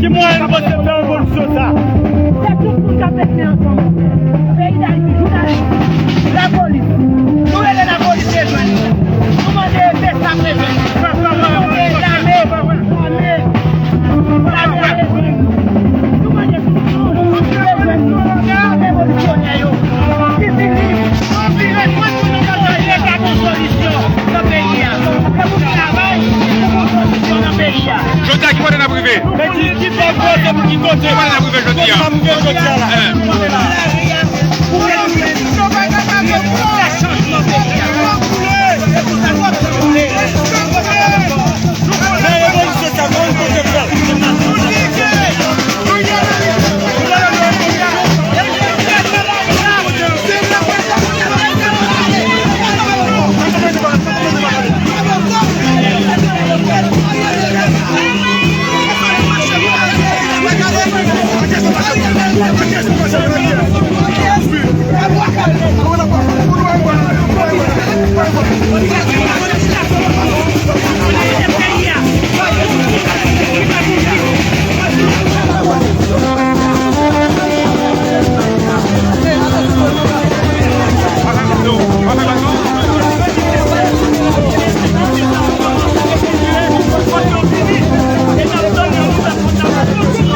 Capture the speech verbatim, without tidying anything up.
Ki mwayen nou panse fè revolisyon sa? Se tout moun k ap met men ansanm. Peyi Dayiti, jounalis, lapolis. Nou rele lapolis rejwenn nou. Nou mande BSAP rejwenn nou. Nou mande lame, lame, lame a rejwenn nou. Nou mande tout moun rejwenn nou. Revolisyonè yo. Ki vini. Anvi rejwenn nou nan batay la, ka gen solisyon nan peyi a. Se pou travay, se pou solisyon nan peyi a. Jodi a, ki kote n ap rive? Men ki, ki bò kote pou ki kote? Ki kote n ap rive jodi a? Kote n ap rive jodi a la? Kote n ap rive? Pou ke nou fè chanjman peyi a.